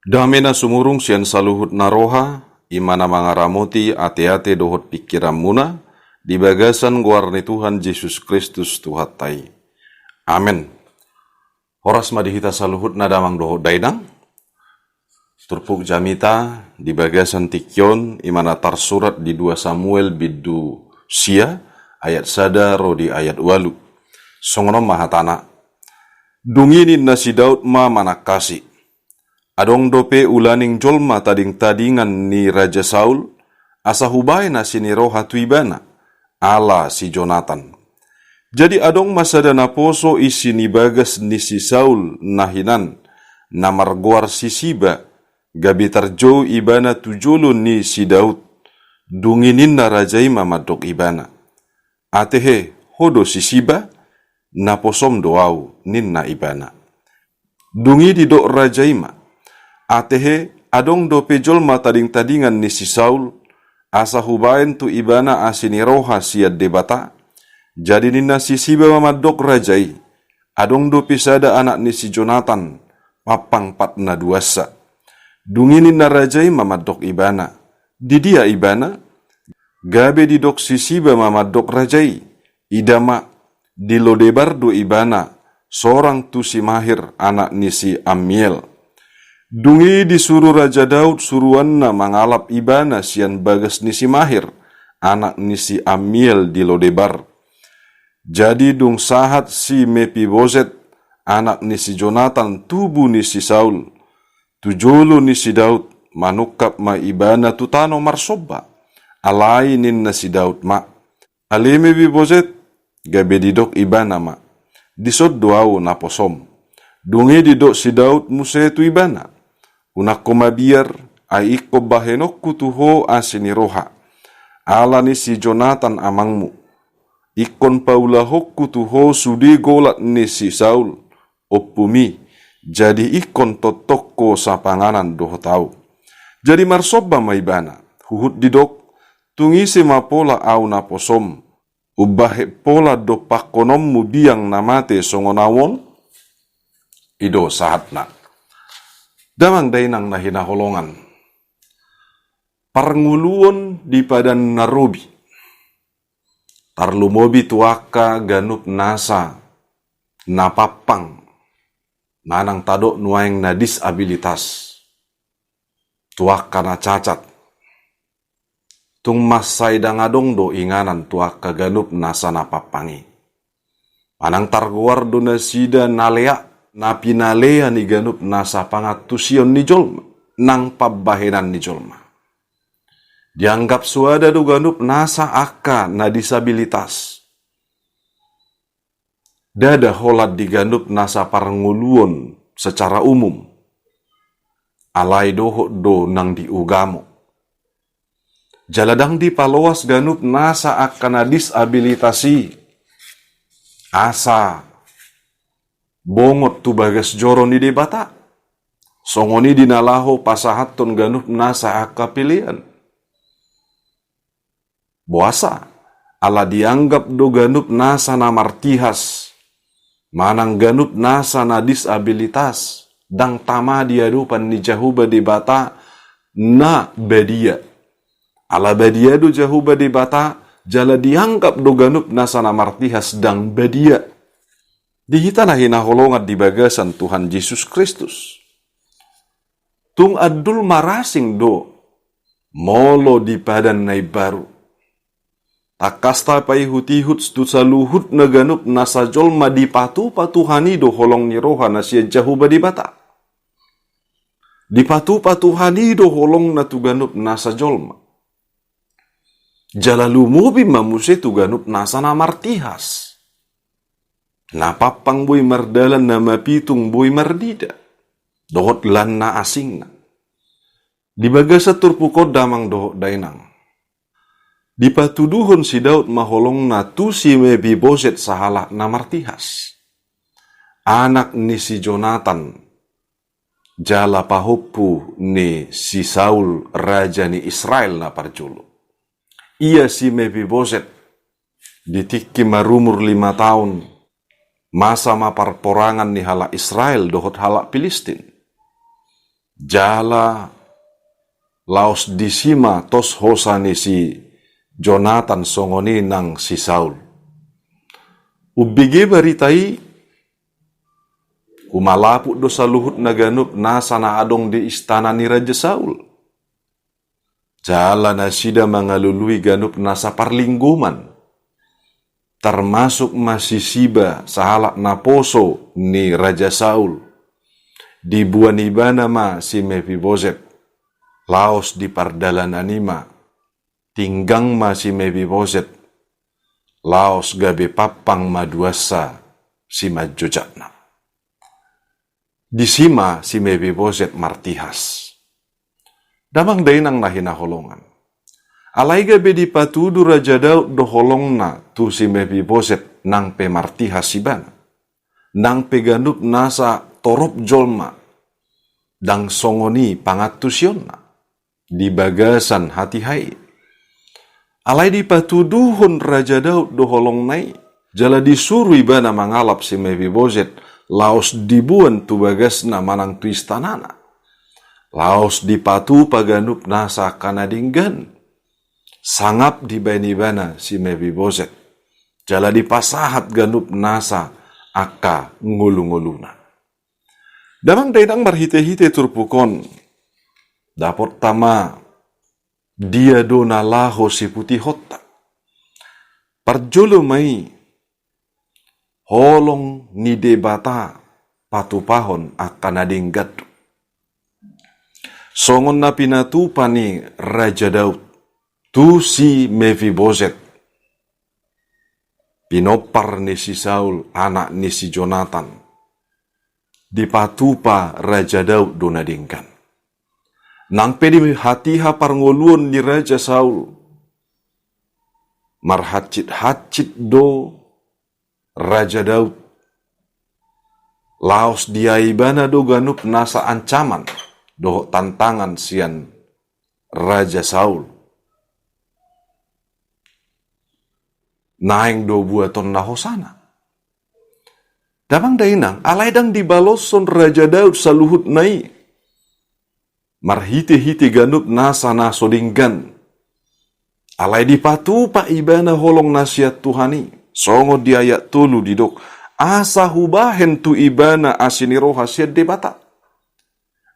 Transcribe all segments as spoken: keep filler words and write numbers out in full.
Dame na sumurung sian saluhut na roha, i ma na mangaramoti ateate dohot pingkiranmuna, di bagasan goar ni Tuhan Jesus Kristus Tuhanta i. Amen. Horas ma di hita saluhutna damang dohot dainang. Turpuk jamita di bagasan tingki on, i ma na tarsurat di dua Samuel bindu sia, ayat sada ro di ayat ualu. Songon on ma hatana. Dung i ninna si Daud ma manangkasi. Adong dope ulaning jolma tadingtadingan ni Raja Saul, asa hubaen asi ni roha tu ibana, ala si Jonatan. Jadi adong ma sada naposo isi ni bagas ni si Saul na hinan, na margoar si Siba, gabe tarjou ibana tu jolo ni si Daud. Dung i ninna raja i ma mandok ibana. Atehe, ho do si Siba, naposom do ahu, ninna ibana. Dung i didok raja i ma. Atehe, adong dope jolma tadingtadingan ni si Saul, asa hubaen tu ibana asi ni roha sian Debata. Jadi ninna si Siba ma mandok raja i. Adong dope sada anak ni si Jonatan, pampang patnaduansa. Dung i ninna raja i ma mandok ibana. Di dia ibana? Gabe didok si Siba ma mandok raja i. Ida ma, di Lodebar do ibana, sorang tu si Mahir anak ni si Ammiel. Dung i disuru Raja Daud suruanna mangalap ibana sian bagas ni si Mahir, anak ni si Ammiel di Lodebar. Jadi dung sahat si Mepiboset, anak ni si Jonatan tubu ni si Saul, tu jolo ni si Daud, manungkap ma ibana tu tano marsomba. Alai ninna si Daud ma. Ale Mepiboset, gabe didok ibana ma. Dison do ahu naposom. Dung i didok si Daud muse tu ibana. Unang ho mabiar, ai ingkon bahenonku tu ho asi ni roha. Ala ni si Jonatan amangmu. Ingkon paulahonku tu ho sude golat ni si Saul, ompumi, jadi ingkon tongtong ho sapanganan dohot ahu. Jadi marsomba ma ibana, huhut didok, tung ise ma pola ahu naposom, umbahen pola dompakkononmu biang na mate songon ahu on? I do sahatna. Damang dainang na hinaholongan. Parngoluon di padan na robi. Tarlumobi tu angka ganup nasa na pampang, manang tadok nuaeng na disabilitas, tu angka na cacat. Tung mansai ndang adong do inganan tu angka ganup nasa na pampang i. Manang targoar do nasida na lea, na pinalea ni ganup nasa pangantusion ni jolma, nang pambahenan ni jolma. Dianggap soada do ganup nasa angka na disabilitas. Ndada holan di ganup nasa parngoluon secara umum. Alai dohot do nang di ugamo. Jala ndang dipaloas ganup nasa angka na disabilitas i. Asa bongot tu bagas joro ni Debata. Songon i di na laho pasahathon ganup nasa angka pelean. Boasa, ala dianggap do ganup nasa na martihas, manang ganup nasa na disabilitas, ndang tama di adopan ni Jahowa Debata na badia. Ala badia do Jahowa Debata, jala dianggap do ganup nasa na martihas ndang badia. Di hita na hinaholongan di bagasan Tuhan Jesus Kristus. Tung andul marasing do molo di padan na imbaru. Tangkas tapaihut-ihut tu saluhutna ganup nasa jolma dipatupa Tuhan i do holong ni roha na sian Jahowa Debata. Dipatupa Tuhan i do holongna tu ganup nasa jolma. Jala lumobi ma muse tu ganup nasa na martihas. Na pampang boi mardalan, na mapitung boi marnida. Dohot lan na asingna. Di bagasan turpuk on damang dohot dainang. Dipatuduhon si Daud ma holongna tu si Mepiboset sahalak na martihas. Anak ni si Jonatan, jala pahompu ni si Saul raja ni Israel na parjolo. Ia si Mepiboset, di tingki marumur lima taon, masa ma parporangan ni halak Israel dohot halak Pilistin. Jala laos disi ma tos hosa ni si Jonatan songon i nang si Saul. Umbege barita i, humalaput do saluhut na ganup nasa na adong di istana ni Raja Saul. Jala nasida mangalului ganup nasa parlinggoman. Termasuk ma si Siba sahalak naposo ni Raja Saul. Diboan ibana ma si Mefiboset. Laos di pardalanan i ma, tinggang ma si Mefiboset. Laos gabe pampang ma duansa simanjojakna. Disi ma si Mefiboset martihas. Damang dainang na hinaholongan. Alai gabe dipatudu Raja Daud do holongna tu si Mefiboset nang pe martihas ibana. Nang pe ganup nasa torop jolma. Ndang songon i pangantusionna di bagasan hatiha i. Alai dipatuduhon Raja Daud do holongna i, jala disuru ibana mangalap si Mefiboset, laos diboan tu bagasna manang tu istanana. Laos dipatupa ganup nasa angka na denggan. Sangap dibaen ibana si Mefiboset. Jala dipasahat ganup nasa angka ngolungoluna. Damang dainang marhitehite turpuk on. Dapotta ma dia do na laho siputihonta. Parjolo ma i holong ni Debata patupahon angka na denggan do. Songon na pinatupa ni Raja Daud tu si Mefiboset. Pinompar ni si Saul, anak ni si Jonatan. Dipatupa Raja Daud do na denggan. Nang pe di hatiha parngoluon ni Raja Saul. Marhansit-hansit do Raja Daud. Laos diaibana do ganup nasa ancaman dohot tantangan sian Raja Saul. Naeng do buaton na hosana. Damang dainang, alai ndang dibaloshon Raja Daud saluhutna i. Marhitehite ganup nasa na so denggan. Alai dipatupa ibana holong na sian Tuhan i. Songon di ayat tolu didok, asa hubahen tu ibana asi ni roha sian Debata.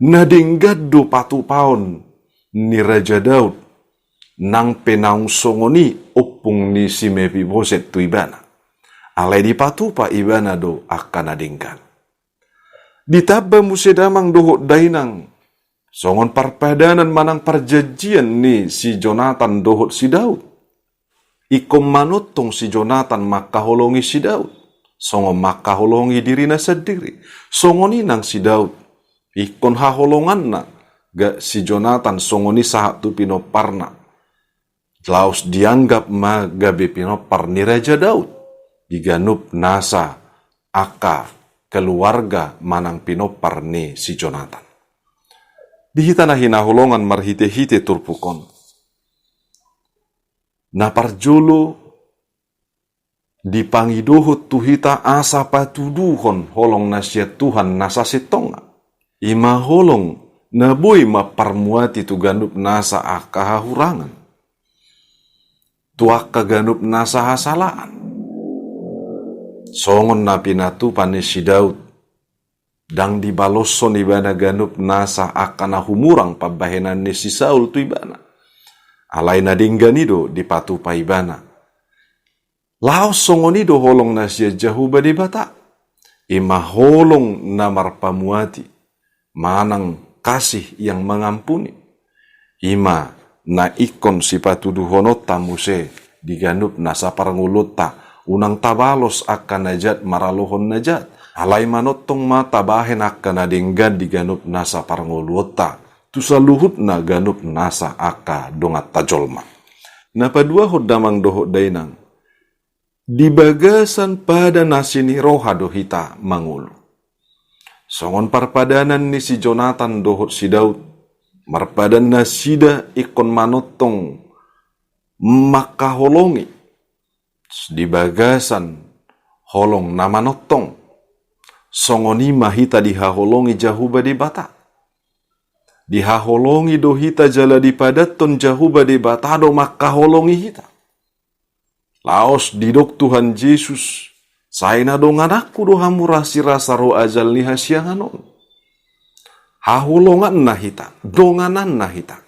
Na denggan do patupaon ni Raja Daud, nang pe naung songon i ompung ni si Mefiboset tu ibana. Alai dipatupa ibana do angka na denggan. Ditamba muse damang dohot dainang, songon parpadanan manang parjanjian ni si Jonatan dohot si Daud. Ingkon manongtong si Jonatan mangkaholongi si Daud. Songon mangkaholongi dirina sandiri. Songon i nang si Daud. Ingkon haholonganna, ga si Jonatan songon i sahat tu pinomparna. Laos dianggap ma gabe pinompar ni Raja Daud. Di ganup nasa angka keluarga manang pinompar ni si Jonatan. Di hita na hinaholongan marhitehite turpuk on. Na parjolo dipangidohon tu hita asa patuduhon holong na sian Tuhan na sasintongna. I ma holong na boi mamparmuati tu ganup nasa angka hahurangan. Tu angka ganup nasa hasalaan. Songon na pinatupa ni si Daud. Ndang dibaloshon ibana ganup nasa angka na humurang pambahenan ni si Saul tu ibana. Alai na denggan i do dipatupa ibana. Laos songon i do holong na sian Jahowa Debata. I ma holong na marpamuati. Manang kasih yang mengampuni. I ma na ingkon sipatuduhononta muse di ganup nasa parngoluonta, unang tabalos angka na jat maralohon na jat. Alai manongtong ma tabahen angka na denggan di ganup nasa parngoluonta, tu saluhutna ganup nasa angka donganta jolma. Na paduahon damang dohot dainang. Di bagasan pada na asi ni roha do hita mangolu. Songon parpadanan ni si Jonatan dohot si Daud, marpadan nasida ingkon manongtong mangkaholongi. Di bagasan holong na manongtong. Songon i ma hita dihaholongi Jahowa Debata. Dihaholongi do hita jala dipadathon Jahowa Debata do mangkaholongi hita. Laos didok Tuhan Jesus, sai na dongananku do hamu rasirasa ro ajal ni hasiangan on. Haholonganna hita, dongananna hita.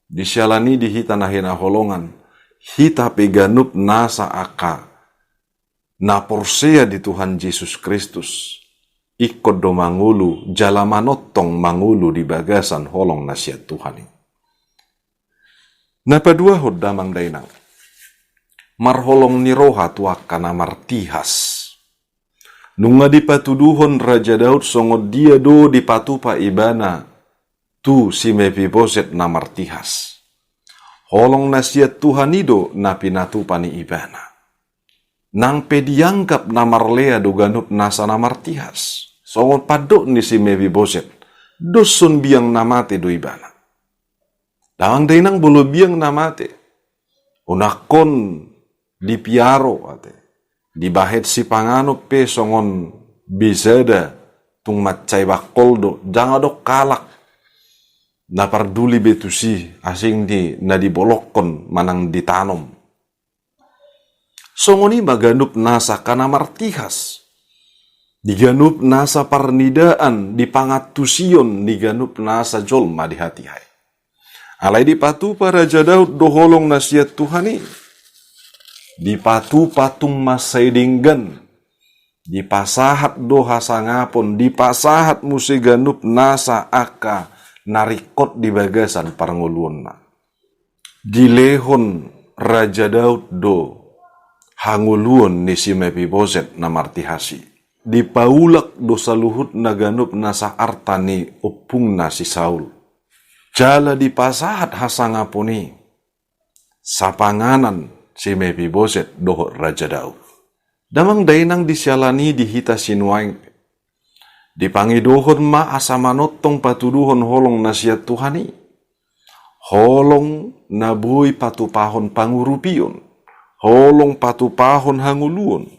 Di siala ni i di hita na hinaholongan, hita pe ganup nasa angka na porsea di Tuhan Jesus Kristus, ingkon do mangolu jala manongtong mangolu di bagasan holong na sian Tuhan i. Na paduahon damang dainang, marholong ni roha tu angka na martihas. Nunga dipatuduhon Raja Daud songon dia do dipatupa ibana tu si Mefiboset na martihas. Holong na sian Tuhan i do na pinatupa ni ibana. Nang pe dianggap na marlea do ganup nasa na martihas, songon pandok ni si Mefiboset, dos songon biang na mate do ibana. Damang dainang, molo biang na mate, unangkon dipiaro ate. Dibahen sipanganon pe songon be sada tung mansai bangkol do, ndang adong halak na parduli be tusi, asing di na dibolongkon manang ditanom. Songon i ma ganup nasa angka na martihas. Di ganup nasa parnidaan, di pangantusion ni ganup nasa jolma di hatiha i. Alai dipatupa Raja Daud do holong na sian Tuhan i. Dipatupa tung mansai denggan. Dipasahat do hasangapon, dipasahat muse ganup nasa angka na ringkot di bagasan parngoluonna. Dilehon Raja Daud do hangoluon ni si Mefiboset na martihas i. Dipaulak do saluhutna ganup nasa arta ni ompungna si Saul. Jala dipasahat hasangapon i, sapanganan, si Mefiboset dohot Raja Daud. Damang dainang, di siala ni i di hita sinuaeng pe, dipangidohon ma asa manongtong patuduhon holong na sian Tuhan i. Holong na boi patupahon pangurupion, holong patupahon hangoluon.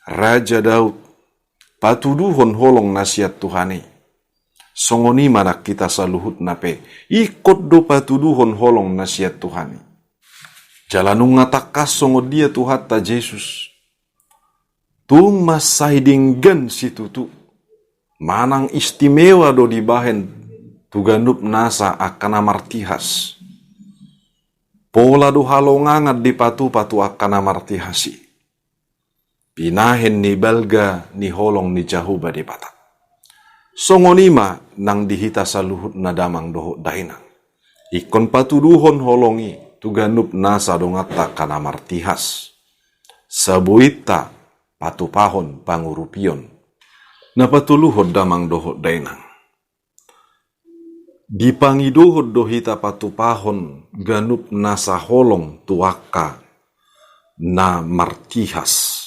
Raja Daud patuduhon holong na sian Tuhan i. Songon i ma nang hita saluhutna pe, ingkon do patuduhon holong na sian Tuhan i. Jala nunga tangkas songon dia Tuhanta Jesus, tung mansai denggan situtu, manang istimewa do dibahen tu ganup nasa angka na martihas. Pola do halongangan dipatupa tu angka na martihas i. Binahen ni balga ni holong ni Jahowa Debata. Songon i ma nang di hita saluhutna damang dohot dainang. Ingkon patuduhon holong i tu ganup nasa donganta angka na martihas. Sabointa patupahon pangurupion. Na patoluhon damang dohot dainang. Dipangidohon do hita patupahon ganup nasa holong tu angka na martihas.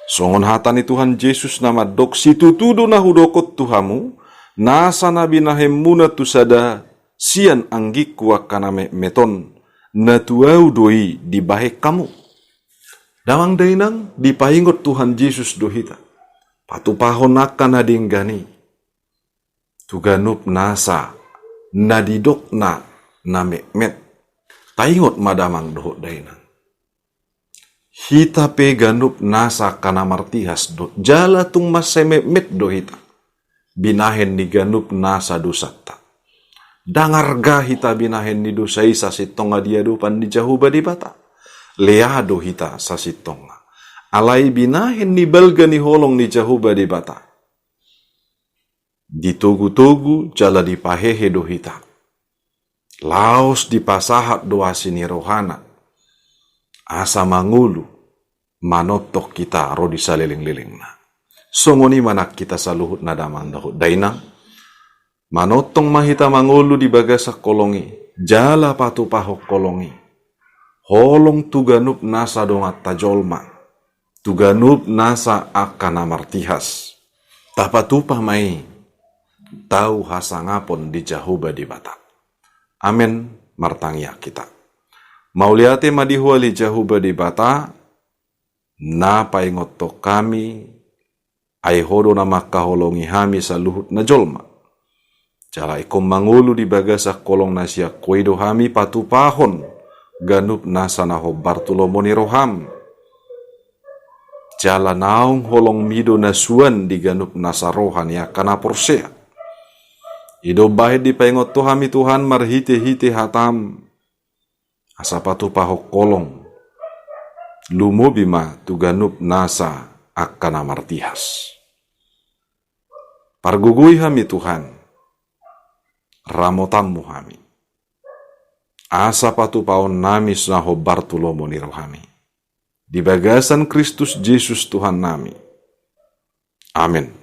Songon hata ni Tuhan Jesus na mandok, situtu do na hudok on tu hamu, nasa na binahenmuna tu sada sian anggingku angka na metmet on, na tu ahu do i dibahen hamu. Damang dainang, dipaingot Tuhan Jesus do hita patupahon angka na denggan i tu ganup nasa na didokna na metmet. Taingot ma damang dohot dainang. Hita pe ganup nasa angka na martihas do, jala tung mansai metmet do hita binahen ni ganup nasa dosanta. Ndang arga hita binahen ni dosa i sasintongna di adopan ni Jahowa Debata. Lea do hita sasintongna. Alai binahen ni balga ni holong ni Jahowa Debata, ditogutogu jala dipahehe do hita. Laos dipasahat do asi ni rohana asa mangolu manongtong hita ro di salelenglelengna. Songon i ma nang hita saluhutna damang dohot dainang. Manongtong ma hita mangolu di bagasan holong i, jala patupahon holong i. Holong tu ganup nasa donganta jolma, tu ganup nasa angka na martihas. Tapatupa ma i tu hasangapon di Jahowa Debata. Amen. Martangiang hita. Mauliate ma di Ho ale Jahowa Debata, na paingothon hami, ai Ho do na mangkaholongi hami saluhutna jolma. Jala ingkon mangolu di bagasan holong na sian Ho i do hami patupahon ganup nasa na hombar tu lomo ni roham. Jala naung holongmi do na suan di ganup nasa roha ni angka na porsea. I do umbahen dipaingot Ho hami Tuhan marhitehite hatam, asa patupahon holong, lumobi ma tu ganup nasa angka na martihas. Pargogoi hami Tuhan, ramotanmu hami, asa patupahon nami na hombar tu lomo ni rohami. Di bagasan Kristus Jesus Tuhannami. Amen.